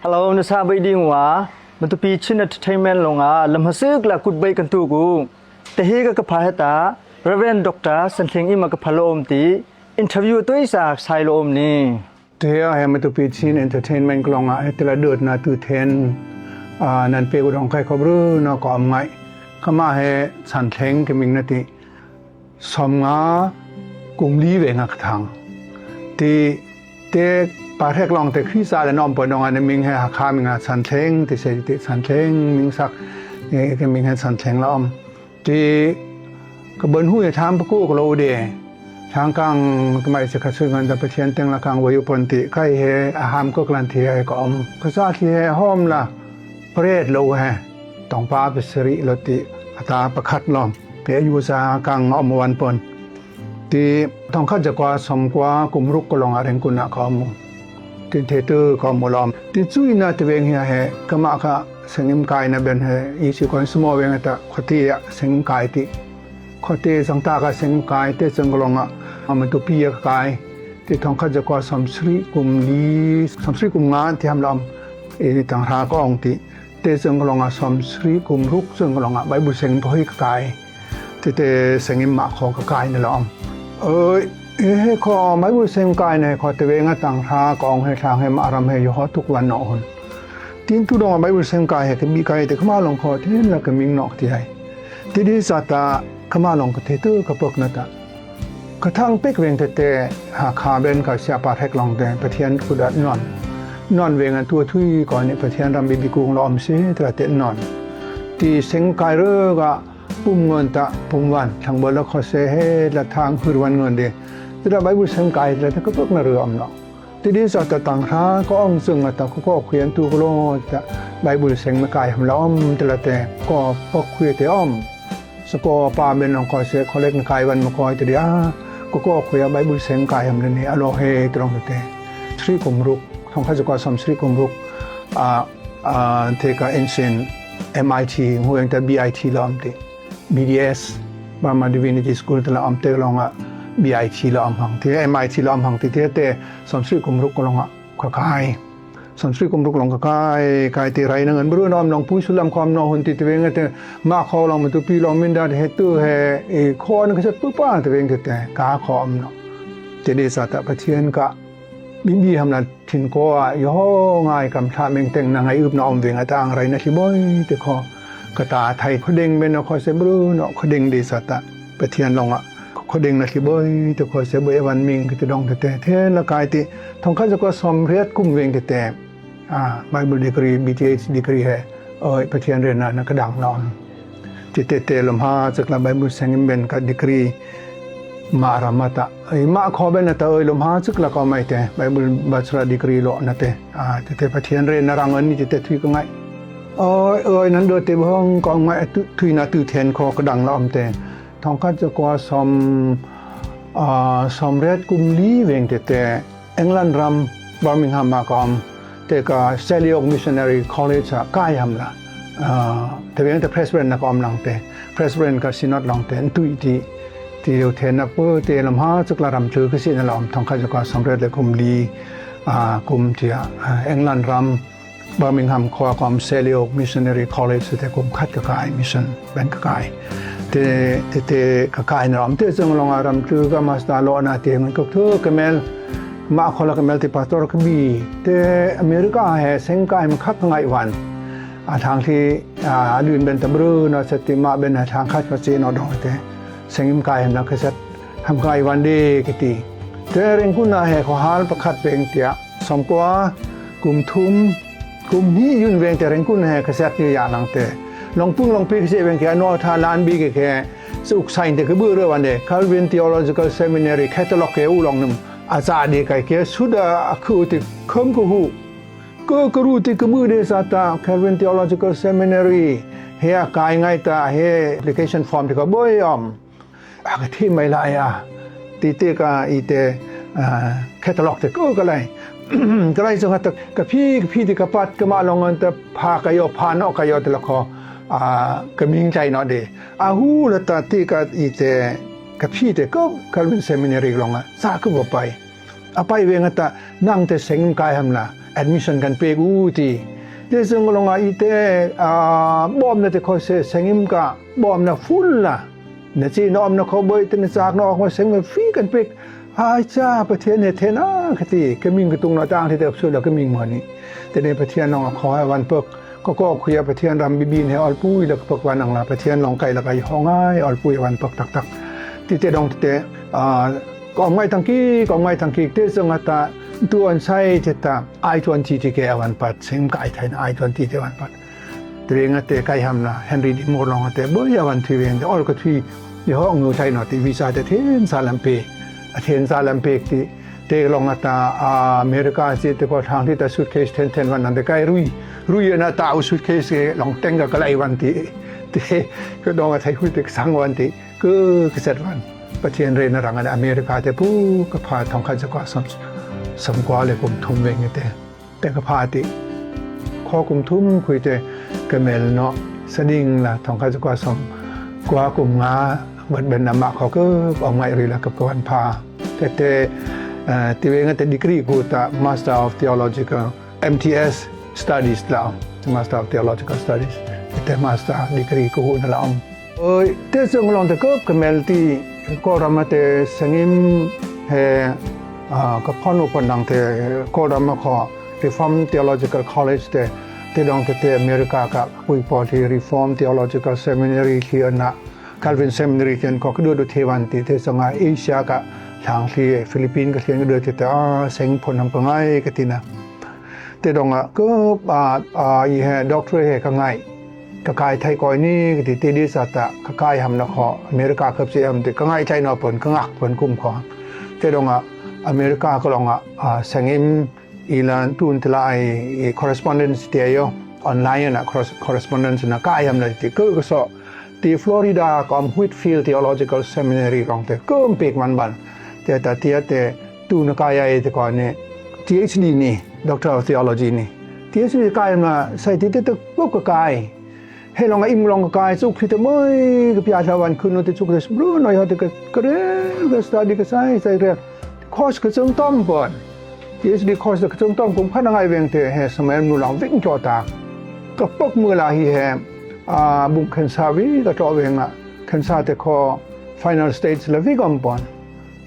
Hello, na sa bai ding wa. Matupi Chin Entertainment longa lamhasik la kut bai kan tu ku. Tehi ka ka pha heta Reverend Dr. Santhling ima ka phalom ti interview toi sa sai lo om ni. Te a he Matupi Chin Entertainment klonga he tela dot na tu then nan pe udong kai khobru no ko am ngai kama he Santhling ke ming na ti 15 kum li ve nga thang ti te pa thek long te khi sa le nom pon dong an ming he Hakha ming a Chan Thleng ti se ti Chan Thleng ming sak e ke ming he Chan Thleng la om ti ka bon hu ye tham ku ko lo de thang kang ka mai se kha chu ngan da Pathian teng la kang wayu pon ti kai he a ham ko klan thi he ko om ka sa thi he hom la pret lo he tong pa pasari lo ti ata pakhat lom pe yu sa kang om wan pon Ti thongkhat zakua 90 kum ruk ko long a reng kun ah ka mu. Tin the tu ka mu lom. Ti chui na te veng hiya he kama ka sengim kai na ben he i si kon sumo veng ta khoti ya sengim kai ti. Khote sang ta ka sengim kai te chang long a ama tu pi ya kai. Ti thongkhat zakua 30 kum li 30 kum nga ti ham lom. E tang ra ko ong ti. Te chang long a 30 kum ruk chang long a Bible seng phoi ka kai. Tete sengim mah kho ka kai na lawm. Oi he kho mai bu sem kai ne kho te nga tang tha kong he thlang he ma ram he yo ho tuk wan no hun. Tin tu dong mai bu sem kai he ke bi kai te khma long kho then la ke ming nok ti hai. Ti di sa ta khma long ka the tu ka pok na ta. Ka thang pek veng te te ha kha ben ka sia pa thek long te Pathian ku dat non. Non veng an tu thui ko ni Pathian ram bi bi kung lom se tra te non. Ti seng kai re ga pum ngon ta pum wan thang bol la kho se he la thang hur wan ngon de tira Bible sem kai la ta ka pok na ru am no ti din sa ta tang tha ko ong sung ta ko ko khuen tu ko lo ta Bible seng ma kai ham la om te la te ko pok khue te om so ko pa men ong ko se kholek na kai wan ma ko te dia ko ko khue Bible seng kai ham le ni alo he trong te thri kum ruk thong kha ko sam sri kum ruk a a te ka ensin MIT hu ta BIT la om ti BDS Burma Divinity School te la om te long a BIT la om hang ti MIT la om hang ti te te 30 kum ruk long a ka kai 30 kum ruk long ka kai kai ti rai na ngan bru nom long pui sulam khom no hun ti te weng te ma kho long ma tu pi long min da he tu he e kho na ka sat pu pa te weng te te ka kho om no te de sa ta Pathian ka Bimbi ham la thin ko a yo ngai kam tha meng teng na ngai up na om veng ata ang rai na hi boi te kho ka ta thai kho deng men no kho se bru no kho deng de sa ta Pathian long a kho deng na hi boi te kho se boi wan ming te dong te te the la kai ti thong kha ko som riat kum veng te te a Bible degree BTH degree he oi Pathian re na na ka dang non ti te te lom ha chak la Bible sengim ben ka degree ma ramata ai ma kho ben na ta oi lom ha chuk la ko mai te Bible bachelor degree lo na te a te te Pathian re na rang an ni te te thui ko ngai oi oi nan do te bong ko ngai tu thui na tu then kho ka dang la om te thong khat cha kwa som a som ret kum li veng te te England ram Birmingham ma kom te ka Seliok Missionary College a kai ham la te veng te president na kom lang te president ka synod long te tui ti ti lio the na pu te lam ha chuk la ram chu ka si na lom thong kha ka samret le kum li a kum tia England ram Birmingham khua kom Seliok Missionary College te kum khat ka kai mission ben ka kai te te te ka kai na ram te chung long ram chu ka master lo na te ngan ko thu ka mel ma khola ka mel ti pastor ka bi te America he seng kai ma khak ngai wan a thang thi a lun ben tabru na sati ma ben a thang khat ma che no dong te sengim kai ham na kha sat ham kai wan de ki ti te reng kun na he kho hal pakhat peng tia 90 kum thum kum ni yun veng te reng kun he kha sat ni ya lang te long pung long pi se veng ke no tha lan bi ke ke suk sain te ke bu re wan de Calvin Theological Seminary catalog ke u long num a cha de kai ke suda akhu te khom ko hu Ko ka ru ti ka mu de sa ta Calvin Theological Seminary he a kai ngai ta he application form ti ka boi om a ka thi mai lai a ti te ka i te catalog te ko ka lai ka lai so ta ka phi ka phi ti ka pat ka ma long an ta pha ka yo pha no ka yo te la kho a ka ming chai no de a hu la ta ti ka i te ka phi te ko Calvin Seminary long a sa ka bo pai A pai ve nga ta nang te seng kai ham la. Admission kan pek u ti. Te zung longa i te bom na te kho se sengim ka bom na full na na chi na om na kho boi te na chak na ok ma seng ma free kan pek ai cha Pathian he the na khati kaming ka tung na tang the te su la kaming ma ni te ne Pathian nong a kho ha wan pek ko ko khuya Pathian ram bibin he ol pui la pek wan ang la Pathian long kai la kai hongai ol pui wan pek tak tak ti te dong te ko ngai tang ki ko ngai tang ki te zong ata tu an sai te ta I 20 ti ke awan pat sing ka ai thain I 20 te wan pat tringa te kai ham na Henry di mo long te boy awan thi ven te ol ka thi ni ho ngu thai no ti visa te then sa lam pe a then sa lam pe ti te long ata America si te ko thang ti ta suitcase then then wan nan te kai rui rui na ta u suitcase ke long teng ka kalai wan ti te ko dong a thai hui te sang wan ti ku ka set wan Pathian re na rang America te pu ka pha thong khan sakwa sam samkwa le kum thum ve nge te te ka pha ti kho kum thum khui te ka mel no sading la thong khan sakwa sam kwa kum nga wat ben na ma kho ko ong ngai ri la ka kan pha te te ti ve nge te degree ku ta Master of Theological MTS Studies la Master of Theological Studies te Master degree ku na la om Oi, te chung long te kop ka mel ti Kawlram te sangim he ka phonu pon dang te Kawlram kho Reform Theological College te te dong te te America ka pui po ti Reform Theological Seminary khi na Calvin Seminary ten ko du du thewan ti te songa Asia ka thang thi Philippines ka thian du te te a seng phon ham ka ngai ka tina te dong a ko a i he doctor he ka ngai Ka kai thai koi ni ka ti ti di sa ta ka kai ham na kho America khap si am ti ka ngai chai no pon ka ngak pon kum kho te dong a America ka long a sangim ilan tun tla ai correspondence te yo online na correspondence na kai ham na ti ko ko so ti Florida kom Whitfield Theological Seminary rong te kom pek man ban te ta tia te tu na kai ai te ko ne PhD ni Doctor of Theology ni PhD kai ma sai ti te ก็กายให้ลองอิ่มลองกายสุขที่จะไม่ก็พยาวันคืนที่สุขที่บรูน้อยที่ก็กระเก็สตาร์ดิก็ใส่ใส่เรียคอสก็จงต้องก่อนที่สดีคอสก็จงต้องผมพันไงเวงเตะเฮสมัยนูหลังวิ่งจอตาก็ปกมือลาฮีเฮบุคคลสาวีก็จอเวงอ่ะคันซาแต่คอ final stage ละวิ่งก่อน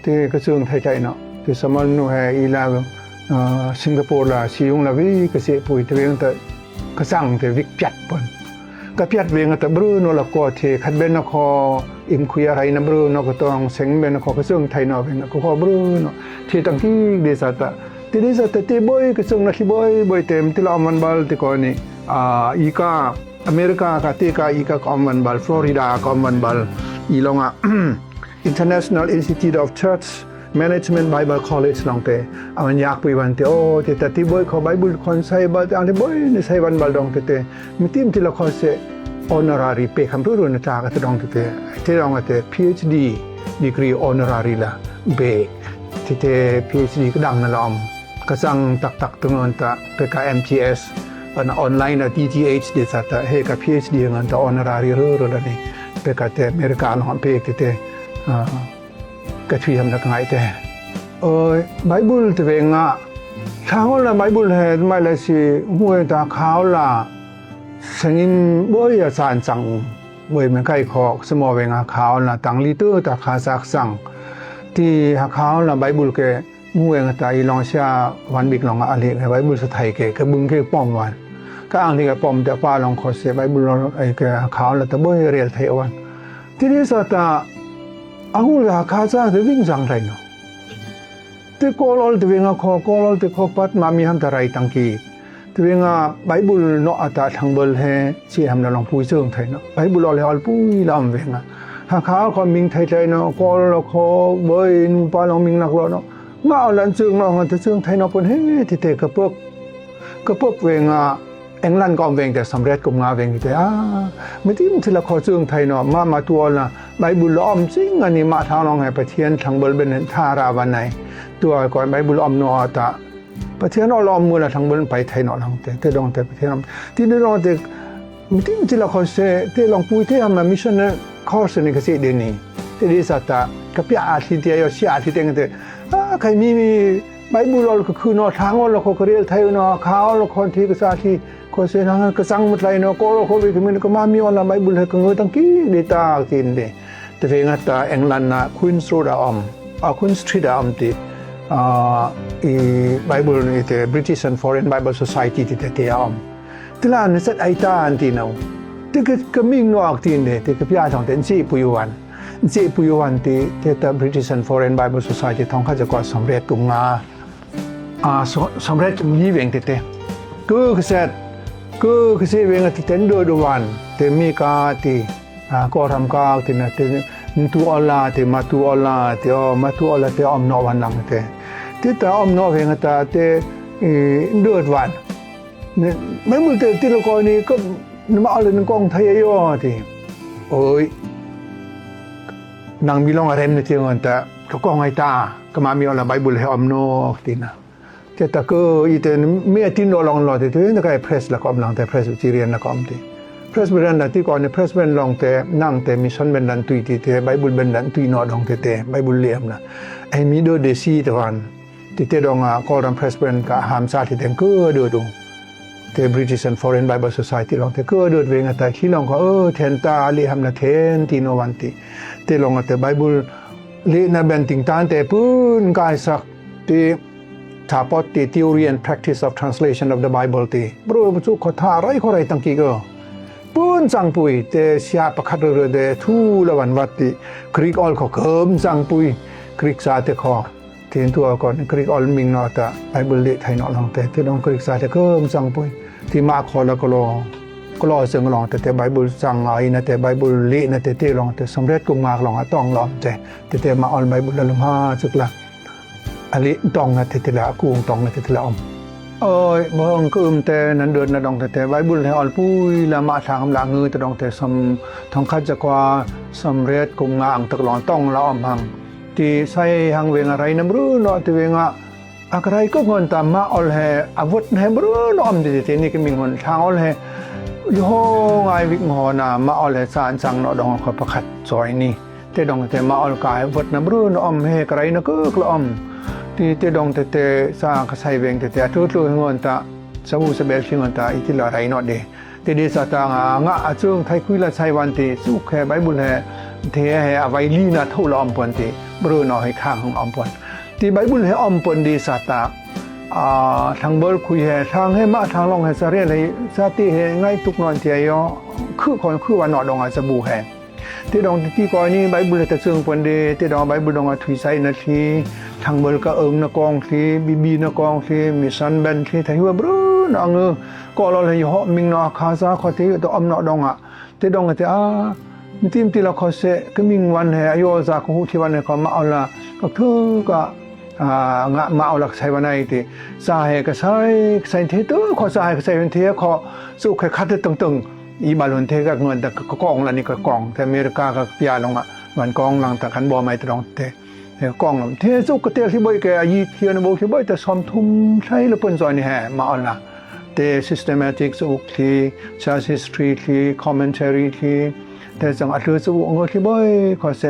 ที่กระทรวงไทยใจเนาะที่สมัยนูเฮอีลาสิงคโปร์ละซียงละวิก็เสียปุ๋ยตัวเองแต่ Ka sang te vik piat pon. Ka piat ve nga ta bru no la ko the khat ben na kho im khuya rai na bru no ko tong seng ben na kho ka sung thai no ve na ko kho bru no the tang ki de sa ta ti de sa ta te boy ka sung na khi boy boy tem ti la man bal ti ko ni a i ka America ka te ka i ka kom man bal Florida kom man bal i longa International Institute of Church Management Bible College long te awan yak pui wan te o te ta ti boy kho Bible khon sai ba te ang te boy ni sai wan bal dong te te mitim ti la kho se honorary pe kham ru ru na ta ka te dong te te te dong te PhD degree honorary la be te te PhD ka dang na lom ka sang tak tak tu ngon ta pe ka MTS an online na DTH de sa ta he ka PhD ngan ta honorary ru ru la ni pe ka te America long pe te te Ka thiam na ka ngaih te. Oi, Bible te ve nga. Thang la Bible he mai la si hue ta khao la sangin boi a chan chang boi men kai khok smo ve nga khao la tang li tu ta kha sak sang ti ha khao la Bible ke hue nga ta i long sia wan bik long a le Bible sa thai ke ka bung ke pom wan ka ang li ka pom te pa long kho se Bible long ai ke khao la ta boi rel thai wan ti ni sa ta Ahu le Hakha ca te ving zang rai no. Te kolol te venga kho kolol te kho pat ma mi ham ta rai tang ki. Te venga Bible no ata thangbol he chi ham la long pui chung thai no. Bible le al pui lam venga. Hakha kho ming thai thai no kol lo kho boi nu pa long ming nak lo no. Nga lan chung no te chung thai no pon he ti te ka pok ka pok venga England ka om veng te samret kum nga veng te a mitin thil a kho chung thai no ma ma tual na Bible lo om ching ani ma thang long he Pathian thangbol ben tha ra wa nai tua ko Bible om no ta Pathian ol om mu la thangbol pai thai no lang te te dong te Pathian om ti ne dong te mitin thil a kho se te long pui te am mission course ni ka se de ni te di sa ta ka pya a thi te yo sia thi te te a kai mi mi. Bible ol ka khu no thang ol ko ka rel thai no kha ol khon thi ka sa thi ko se nang ka sang mat lai no ko ko bi min ka ma mi ol la Bible he ka ngơ tang ki de ta tin de te ve nga ta England na Queen's Road a om a Queen's Street a om ti i Bible ni te British and Foreign Bible Society ti te te a om tila ni set ai ta an ti no ti ka ka ming no ak tin de ti ka pia thong ten chi pui wan chi pui wan ti te ta British and Foreign Bible Society thong kha ja ko samret kum nga a samret ni veng te te ku ka set ku ka se veng ti ten do do wan te mi ka ti a ko ram ka ti na te tu ola te ma tu ola te o ma tu ola te om no wan lang te ti ta om no veng ta te đợt wan ไม่มือเตติละกอนี่ก็มาเอาเลยกองไทยย่อทีโอ้ยนางมีลองอะไรในเทียงแต่ก็กองไอตาก็มามีอะไรไบบุลให้อมโนตีนะแต่ตะก็อีเตนเมียตินลองรอแต่ตัวนี้ก็เพรสละก็อมลังแต่เพรสจีเรียนละก็อมตีเพรสเบรนด์ที่ก่อนเนี่ยเพรสเป็นลองแต่นั่งแต่มิชชั่นเป็นดันตุยตีแต่ไบบุลเป็นดันตุยนอดองแต่แต่ไบบุลเลียมนะไอ้มีโดเดซีตะวันที่เตดองอ่ะก็รัมเพรสเป็นกับหามซาที่เต็งก็ดูดู te British and Foreign Bible Society long te ko dot ve nga ta khi long ko o then ta li ham na then ti no wan ti te long te Bible li na ben ting tan te pun kai sak ti tha pot ti theory and practice of translation of the Bible ti bro chu kho tha rai kho rai tang ki go pun chang pui te sia pakhat ro de thu la wan wat ti Greek all kho kom chang pui Greek sa te kho ทีนตัวก่อนกรีกออลมิงนอตะไบเบิลเลไทยนอลองแต่ที่น้องกรีกสาแต่เคิมจังปุยที่มาขอแล้วก็รอก็รอเสียงลองแต่แต่ไบเบิลจังไอนะแต่ไบเบิลเลนะแต่เตลองแต่สำเร็จกุมมากลองอะต้องลอมแต่แต่แต่มาออนไบเบิลละลมหาจุกละอันนี้ต้องนะแต่แต่ละกูต้องนะแต่แต่ละอมเอ้ยบ่งก็อึมแต่นั้นเดินนะดองแต่แต่ไบเบิลให้ออนปุยละมาทางละเงือแต่ดองแต่สำทองคัดจะกว่าสำเร็จกุมงางตะลองต้องละอมหัง ti sai hang venga rai nam ru no ti venga akrai ko ngon ta ma ol he avot he bru no am ti ti ni ki ming hon thang ol he yo ngai wik ho na ma ol he chan chang no dong kho pakhat choi ni te dong te ma ol kai vot na bru no om he krai na ku klo om ti te dong te te sa ka sai veng te te tu tu ngon ta samu sa bel ngon ta i ti la rai no de te de sa ta nga nga a chung thai kui la sai wan ti su khe bible he เทเฮอไวลีนาเท่าลอมปนตีบรูนอให้ข้างของอมปนตีไบบุลให้อมปนดีสัตตาทางเบิร์คุยเฮทางให้มาทางลองให้สเรียนให้สติเฮง่ายตุกนอนเทียยอคือคนคือวันนอดองอาสบูแหที่ดองที่ก่อนนี้ไบบุลแต่ซึ่งปนดีที่ดองไบบุลดองถุยใส่นาทีทางเบิร์ก็เอิงนกองที่บีบีนกองที่มิชันเบนที่ไทยหัวบรูนองเออก็เราเลยเหาะมิงนอคาซาขอที่ตัวอมนอดองอ่ะที่ดองที่อ่า tim ti la kho se ka ming wan he ayo za ko hu thi wan he ko ma ola ka thu ka nga ma ola sai wan ai ti sa he ka sai sai the tu kho sa he ka sai the kho su khe khat tung tung i ba lon the ka ngon ta ka kong la ni ka kong te America ka pia long a wan kong lang ta kan bo mai ta dong te te kong lam the su ka te thi boi ke yi thian bo thi boi ta som thum sai la pon zoi ni he ma ola te systematic su thi church history thi commentary thi แต่จังอัตลือสู้งอที่บ่อยขอเส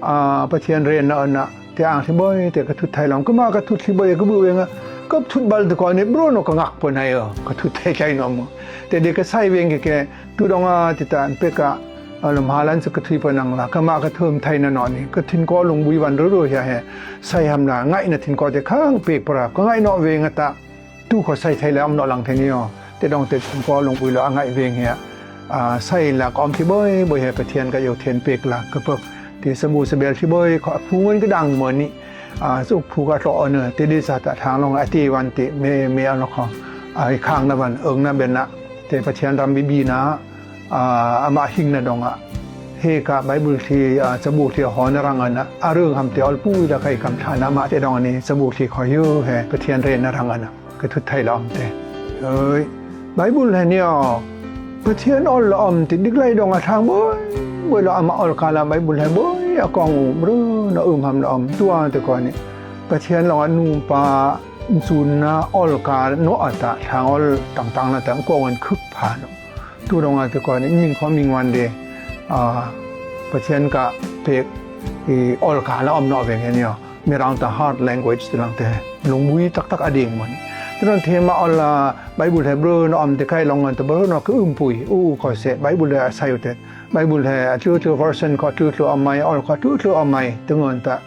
อ่าประเทียนเรียนนะนะแต่อ่างที่บ่อยแต่กระทุดไทยลองก็มากระทุดที่บ่อยก็บ่เองก็ทุดบัลตะกอนนี่บรูนก็งักปนให้เออกระทุดไทยใจนอมแต่เด็กก็ใส่เวงแกตุดองอาติตานเปกะอารมณ์หาลันสกทุยปนังละก็มากระเทิมไทยนนอนนี่ก็ทินก็ลงบุยวันรู้ๆแฮ่ใส่หำละง่ายนะทินก็จะข้างเปกปราก็ง่ายเนาะเวงตะตู้ขอใส่ไทยแล้วอำเนาะหลังไทยนี่อ๋อแต่ดองแต่ทินก็ลงบุยแล้วง่ายเวงเฮีย ใส่ละก็อมที่บ่อยบ่อยให้ประเทียนก็อยู่เทียนเปกละก็พวกที่สบู่สเบลที่บ่อยขอผู้เงินก็ดังเหมือนนี่สุผู้ก็รอเนอะที่ดิสตะทางลงอติวันติเมเมอันละขอไอ้ข้างนะวันเอิงนะเบนนะเตประเทียนรำบีบีนะอามาหิงนะดองอะเฮกะไบเบิลที่สบู่ที่หอนรังอันนะอาเรื่องคำเตียวปู้ละใครคำฐานะมาเตดองนี้สบู่ที่ขออยู่เฮประเทียนเรนนะรังอันนะก็ทุดไทยละอมเตเอ้ยไบเบิลเนี่ย Pathian ol la om ti dik lai dong a thang boi boi la ama ol kala mai bul he boi a kong u bru na um ham la om tua te ko ni Pathian long anu pa chun na ol ka no ata thang ol tang tang na tang ko ngan khuk pha no tu dong a te ko ni ming kho ming wan de a Pathian ka pek i ol ka la om no ve nge ni. Mirang ta hard language ti lang te lungmui taktak a ding mon. Tinon thema ola Bible he bro no am te kai long an te bro no ku umpui u ko se Bible he asayo te Bible he atu tu version ko tu tu amai ol ko tu tu amai tungon ta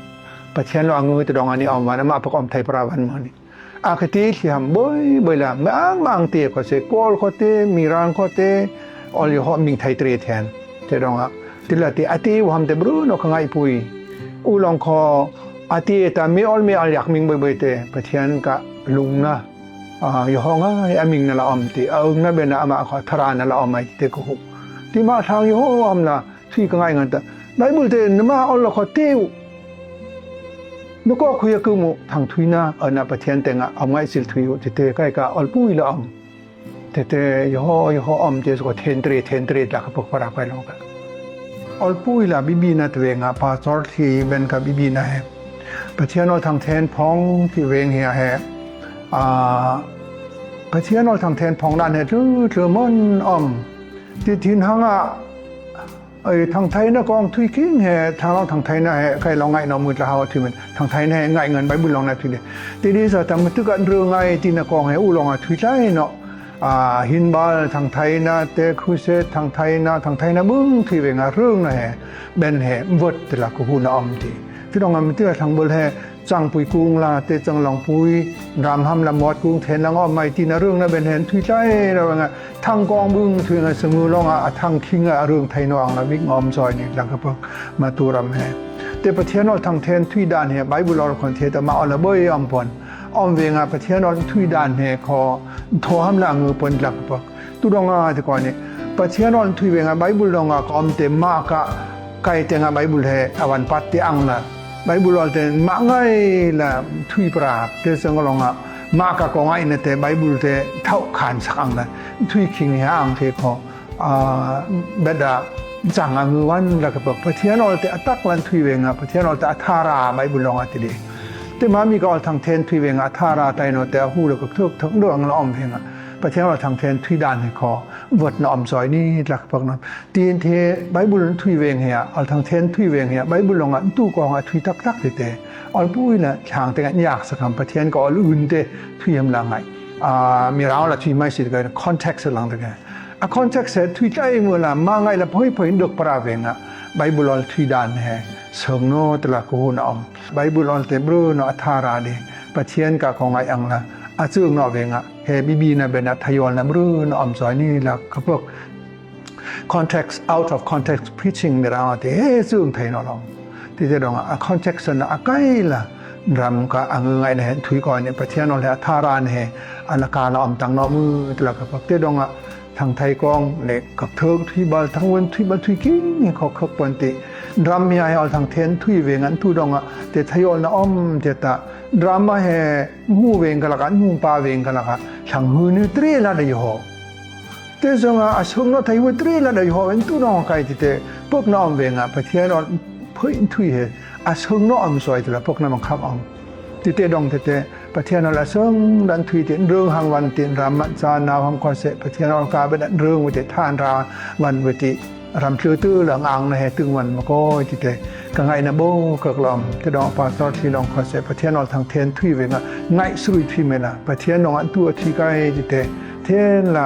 Pathian lo angu te dong ani om wan ama pak om thai prawan mon. Akati thiam boi boi la ma mang te ko se kol ko te mirang ko te ol yo ho ming thai tre thian te dong a tila te ati wam te bru no khangai pui u long kho ati ta mi ol mi al yak ming boi boi te Pathian ka lung na yo ho nga aming na la om ti aung na be na ama kho thara na la om ai te ko hu ti ma thang yo ho am la thui ka ngai ngan ta Bible te nama ol lo kho te Na ko khuya ku mu thang thui na ana Pathian te nga am ngai sil thui u te te kai ka ol pui la am te te yo yo am te ko then tre then tre la ka pok para kai lo ka ol pui la bibi na twe nga pastor thi ben ka bibi na he Pathian ol thang then phong thi veng he he a Pathian ol thang then phong dan he tu tu mon om ti thin hanga Ei thangthai na kong thui king he thang thangthai na he kai long ngai no mu tla haw thui men thangthai na he ngai ngan bible long na thui de ti di sa tam tu kan ru ngai ti na kong he u long a thui tlai no a hin bal thangthai na te khu se thangthai na thangthai na bung thui ve nga rung na he ben he vot te la ku hu na om ti ti dong am ti thang bol he จังปุยกุ้งลาเตจังลองปุยรามหำลำมอดกุ้งเทนลังออมไม่ตีนะเรื่องนะเป็นเห็นทุยใจเราไงทางกองบึงทุยไงสมือลองอ่ะทางคิงอ่ะเรื่องไทยนองละวิกงอมซอยนี่หลังก็เพิ่งมาตูรำแฮแต่ประเทศนอทางเทนทุยดานเฮไบบุลอคนเทตมาอละเบยอมปนอมเวงอ่ะประเทศนอทุยดานเฮขอโทหำละงูปนหลักปกตุดงอ่ะแต่ก่อนนี่ประเทศนอทุยเวงอ่ะไบบุลองอ่ะอมเตมากะไกเตงอ่ะไบบุลเฮอวันปัตติอังละ Bible ol te ma ngai la thui pra te sang long a ma ka ko ngai na te Bible te thau khan sak ang la thui khing ya ang the kho a beda chang ang wan la ka Pathian ol te atak lan thui ve nga Pathian ol te athara Bible long a te de te ma mi ka ol thang then thui ve nga athara tai no te hu la ka thuk thuk do ang la om ve nga Pathian ol thang then thui dan he kho vot na om soi ni lak pak na tin the Bible thui veng he al thang then thui veng he Bible long an tu ko nga thui tak tak te te al pui la thang te nyak sakam Pathian ko al un te thui ham la ngai a mi rao la thui mai si ka context lang te a context he thui tai mu la ma ngai la phoi phoi dok para venga Bible al thui dan he song no te la ko na om Bible al te bru no athara de Pathian ka ko ngai ang la a chung no venga he bibi na ben a thayol na mru na om zoi ni la kapok context out of context preaching mi ra te he chung thei no long ti te dong a context na akai la ram ka ang ngai na hen thui ko ne pathian le tharan he anaka la om tang no mu te la kapok te dong a thang thai kong le kap thong thui bal thang wen thui bal thui ki ni kho khok pon ti ram mi ai al thang then thui ve ngan tu dong a te thayol na om te ta drama he mu veng ka laka nu pa veng ka laka thang hu ni tre la dei ho te zonga a sung no thai hu tre la dei ho en tu no kai ti te pok na om venga pathian on phoi thui he a sung no om soi te la pok na mang khap om ti te dong te te pathian la sung dan thui te rung hang wan tin ram ma cha na ham ko se pathian on ka be dan rung te than ra wan we ti ram tlu tu lang ang na he tung wan ma ko ti te ka ngai na bo ka klom te dong pastor thi long kho se pathian ol thang then thui ve nga ngai sui thui me la pathian nong an tu thi kai ti te then la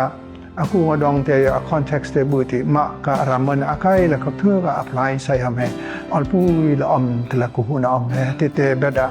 aku nga dong te a context te bu ti ma ka ramon akai la ka thu ka apply sai ham he al pui la om te la ku hu na om he te te beda.